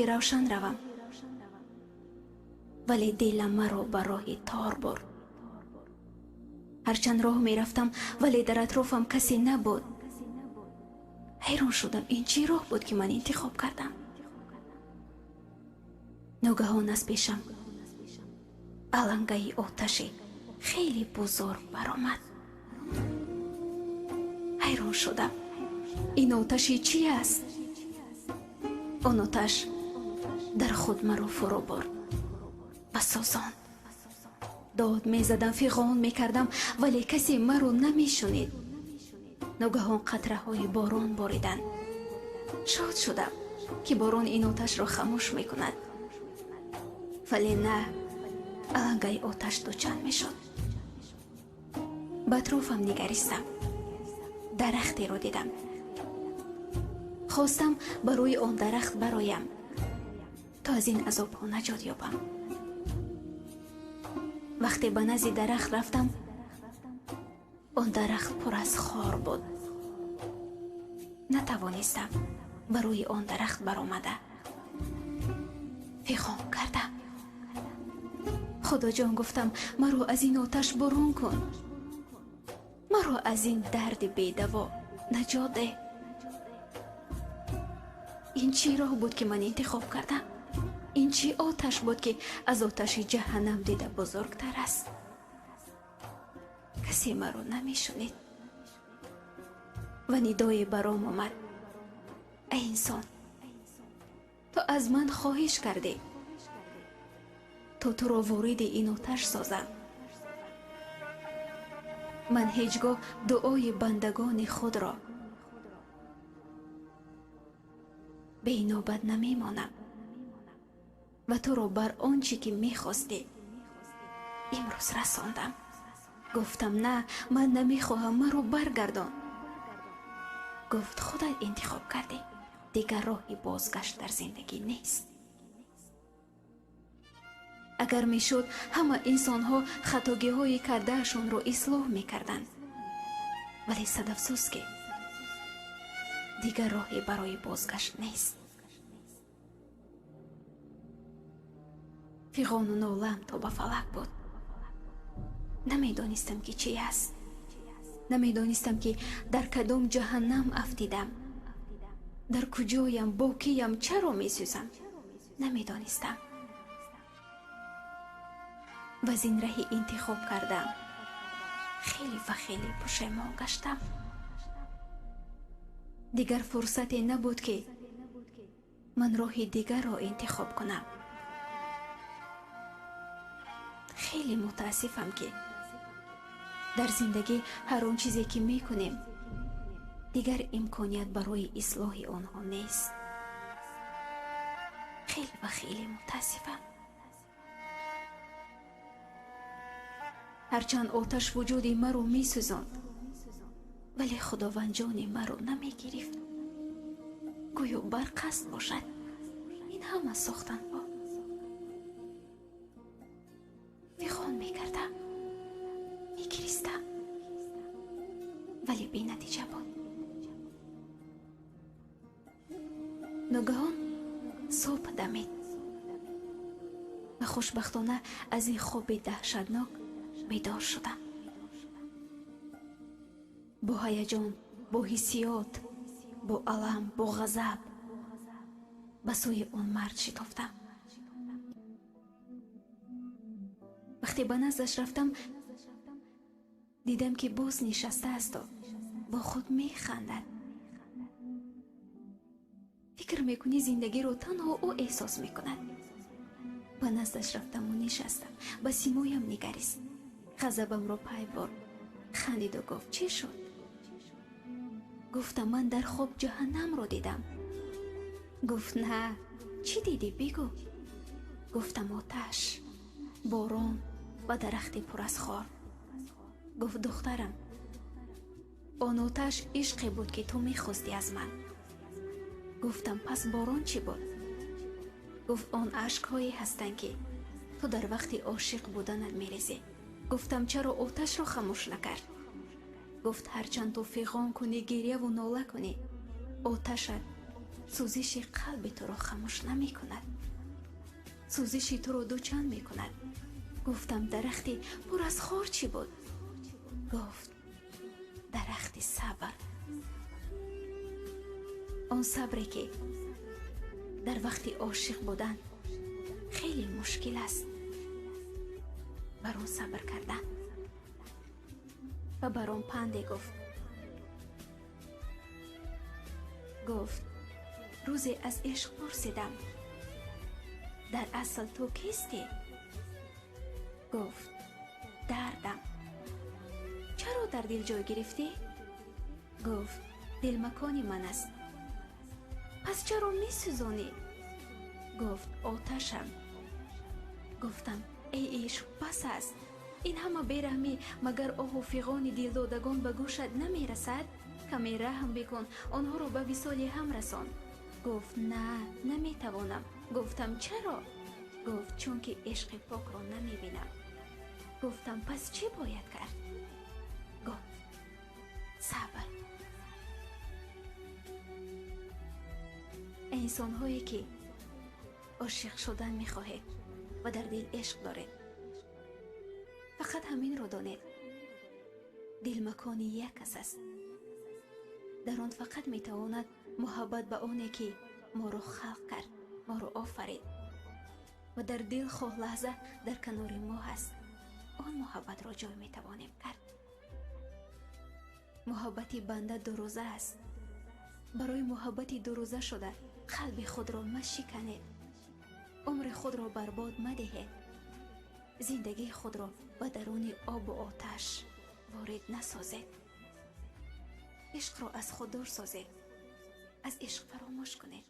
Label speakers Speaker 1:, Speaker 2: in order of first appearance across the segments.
Speaker 1: Равшан равам, вале дилам маро ба роҳи тор бурд. Ҳарчанд роҳ мерафтам, вале дар атрофам касе набуд. Ҳайрон шудам, ин чӣ роҳ буд, ки ман интихоб кардам? Ногаҳон аз пешам алангаи оташе хеле бузург баромад. Ҳайрон шудам, ин оташи чӣ аст? Он оташ дар худ маро фурӯ бурд ва сӯзонд. Дод мезадам, фиғон мекардам, вале касе маро намешунид. Ногаҳон қатраҳои борон бориданд. Шод шудам, ки борон ин оташро хамӯш мекунад, вале на, алангаи оташ дучанд мешуд. Ба атрофам нигаристам, дарахтеро дидам. Хостам ба рӯи он дарахт бароям, то аз ин азобҳо наҷот ёбам. Вақте ба назди дарахт рафтам, он дарахт пур аз хор буд. Натавонистам ба рӯи он дарахт баромада. Фиғон кардам: «Худоҷон, — гуфтам, — маро аз ин оташ бурун кун, маро аз ин дарди бедаво наҷот деҳ. Ин чӣ роҳ буд, ки ман интихоб кардам? Ин чӣ оташ буд, ки аз оташи ҷаҳаннам дида бузургтар аст?» Касе маро намешунид ва нидое баром омад: «Эй инсон, ту аз ман хоҳиш кардӣ, то туро вориди ин оташ созам. Ман ҳеҷ гоҳ дуои бандагони худро беинобат намемонам ва туро бар он чӣ ки мехостӣ имрӯз расондам». Гуфтам: «На, ман намехоҳам, маро баргардон». Гуфт: «Худат интихоб кардӣ, дигар роҳи бозгашт дар зиндагӣ нест». Агар мешуд, ҳама инсонҳо хатогиҳои кардаашонро ислоҳ мекарданд, вале садафсӯз, ки дигар роҳе барои бозгашт нест. Фиғону нолаам то ба фалак буд. Намедонистам, ки чӣ аст, намедонистам, ки дар кадом ҷаҳаннам афтидам, дар куҷоям, бо киям, чаро месӯзам, намедонистам. Ва аз ин раҳи интихоб кардам хеле ва хеле пушаймон гаштам. Дигар фурсате набуд, ки ман роҳи дигарро интихоб кунам. Хеле мутаассифам, ки дар зиндагӣ ҳар он чизе, ки мекунем, дигар имконият барои ислоҳи онҳо нест. Хеле ва хеле мутаассифам. Ҳарчанд оташ вуҷуди маро месӯзонд, вале Худованд ҷони маро намегирифт. Гӯё барқасд бошад ин ҳама сохтанҳо. Фиғон мекардам, мегиристам, вале бенатиҷа буд. Ногаҳон субҳ дамид ва хушбахтона аз ин хоби даҳшатнок бедор шудам. Бо ҳаяҷон, бо ҳиссиёт, бо алам, бо ғазаб ба сӯи он мард шитофтам. Вақте ба наздаш рафтам, дидам, ки боз нишастаасту бо худ механдад. Фикр мекунӣ, зиндагиро танҳо ӯ эҳсос мекунад. Ба наздаш рафтаму нишастам. Ба симоям нигарист, ғазабамро пай бурд, хандиду гуфт: «Чӣ шуд?» Гуфтам: «Ман дар хоб ҷаҳаннамро дидам». Гуфт: «На, чӣ дидӣ, бигӯ». Гуфтам: «Оташ, борон ва дарахти пур аз хор». Гуфт: «Духтарам, он оташ ишқе буд, ки ту мехостӣ аз ман». Гуфтам: «Пас борон чӣ буд?» Гуфт: «Он ашкҳое ҳастанд, ки ту дар вақти ошиқ буданат мерезӣ». Гуфтам: «Чаро оташро хамӯш накард?» Гуфт: «Ҳарчанд ту фиғон кунӣ, гирьяву нола кунӣ, оташат Сӯзиши қалби туро хамӯш намекунад, сӯзиши туро дучанд мекунад. Гуфтам дарахти пур аз хор чӣ буд? Гуфт дарахти сабр. Он сабре ки дар вақти ошиқ будан хеле мушкил аст, бар он сабр кардан. Ва бар он панде гуфт. Гуфт рӯзе аз ишқ пурсидам, дар асл ту кистӣ? Гуфт дардам. Чаро дар дил ҷой гирифтӣ? Гуфт дил макони ман аст. Пас чаро месӯзонӣ? Гуфт оташам. Гуфтам эй ишқ, бас аст ин ҳама бераҳмӣ, магар оҳу фиғони дилдодагон ба гӯшат намерасад? Каме раҳм бикун, онҳоро ба висоли ҳам расон. Гуфт на, наметавонам. Гуфтам чаро? Гуфт чунки ишқи покро намебинам. Гуфтам пас чӣ бояд кард? Гуфт сабр. Инсонҳое ки ошиқ шудан мехоҳед ва дар дил ишқ доред, фақат ҳаминро донед: дил макони як кас аст. Дар он фақат метавонад муҳаббат ба оне ки моро халқ кард, моро офарид ва дар дил хоҳ лаҳза дар канори мо ҳаст, он муҳаббатро ҷой метавонем кард. Муҳаббати банда дурӯза аст. Барои муҳаббати дурӯза шуда қалби худро машиканед, умри худро барбод мадиҳед, зиндагии худро ба даруни обу оташ ворид насозед. Ишқро аз худ дур созед, аз ишқ фаромӯш кунед,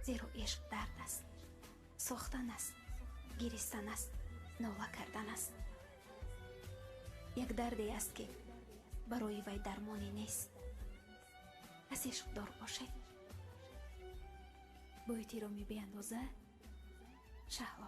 Speaker 1: зеро ишқ дард аст, сохтан аст, гиристан аст, нола кардан аст. Як дарде аст ки барои вай дармоне нест. Аз ишқ дур бошед. Бо эҳтироми беандоза, Шаҳло.